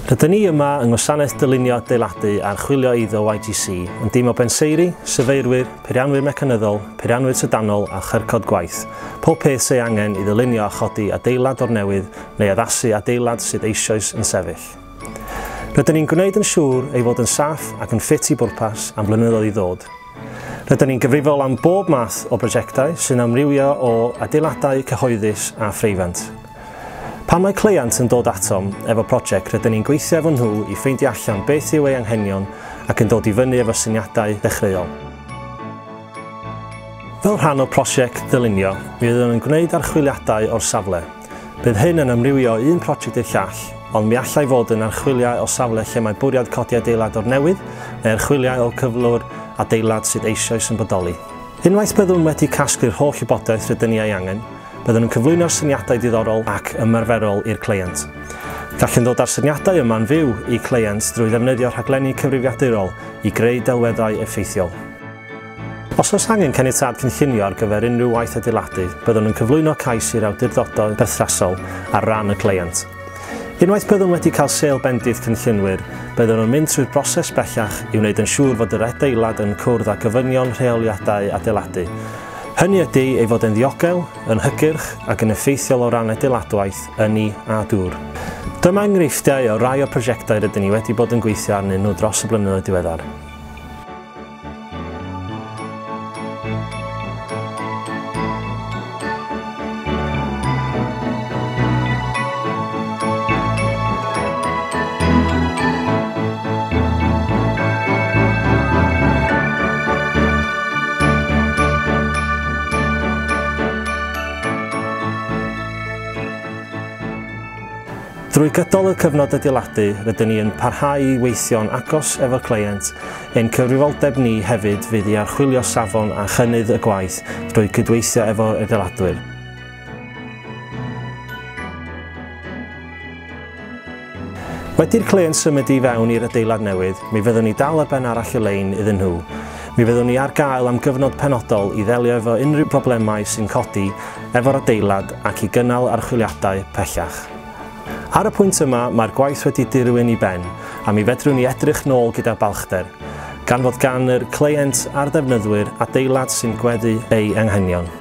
Rydyn ni yma yng Ngwasanaeth Dylunio Adeiladu a Archwilio Eiddo YGC yn dîm o benseiri, syfeirwyr, peirianwyr mecanyddol, peirianwyr trydanol a chyrcod gwaith. Pob peth sy'n angen i ddylunio a chodi adeilad o'r newydd neu addasu adeilad sydd eisoes yn sefyll. Rydyn ni'n gwneud yn siŵr ei fod yn saff ac yn ffit i bwrpas am flynyddoedd i ddod. Rydyn ni'n gyfrifol am bob math o brosiectau sy'n amrywio o adeiladau cyhoeddus a phreifat. Pan mae cleient yn dod atom efo prosiect, rydyn ni'n gweithio efo nhw i ffeindio allan beth yw ei anghenion ac yn dod i fyny efo syniadau dechreuol. Fel rhan o'r prosiect dylunio, mi fyddwn yn gwneud archwiliadau o'r safle. Bydd hyn yn amrywio o un prosiect i'r llall, ond mi allai fod yn archwiliau o safle lle mae bwriad codi adeilad o'r newydd neu archwiliau o cyflwr adeilad sydd eisoes yn bodoli. Unwaith byddwn wedi casglu'r holl wybodaeth rydyn ni ei angen, byddwn yn cyflwyno'r syniadau diddorol ac ymarferol i'r cleient. Gallwn ddod â'r syniadau yma'n fyw i cleient drwy ddefnyddio rhaglenni cyfrifiadurol i greu delweddau effeithiol. Os oes angen caniatâd cynllunio ar gyfer unrhyw waith adeiladu, byddwn yn cyflwyno cais i'r awdurdodau berthnasol ar ran y cleient. Unwaith byddwn wedi cael sêl bendith cynllunwyr, byddwn yn mynd trwy'r broses bellach i wneud yn siŵr fod yr adeilad yn cwrdd â gofynion rheoliadau adeiladu. Hynny ydy ei fod yn ddiogel, yn hygyrch ac yn effeithiol o ran adeiladwaith, ynni a dŵr. Dyma enghreifftiau o rai o'r prosiectau rydyn ni wedi bod yn gweithio arnyn nhw dros y blynyddoedd diweddar. Drwy gydol y cyfnod adeiladu, rydyn ni yn parhau i weithio'n agos efo'r cleient. Ein cyfrifoldeb ni hefyd fydd i archwilio safon a chynnydd y gwaith drwy gydweithio efo'r adeiladwyr. Wedi'r cleient symud i fewn i'r adeilad newydd, mi fyddwn ni dal ar ben arall y lein iddyn nhw. Mi fyddwn ni ar gael am gyfnod penodol i ddelio efo unrhyw broblemau sy'n codi efo'r adeilad ac i gynnal archwiliadau pellach. Ar y pwynt yma, mae'r gwaith wedi dirwyn i ben, a mi fedrwn ni edrych nôl gyda balchder, gan fod gan yr cleient a'r defnyddwyr adeilad sy'n gweddu ei anghenion.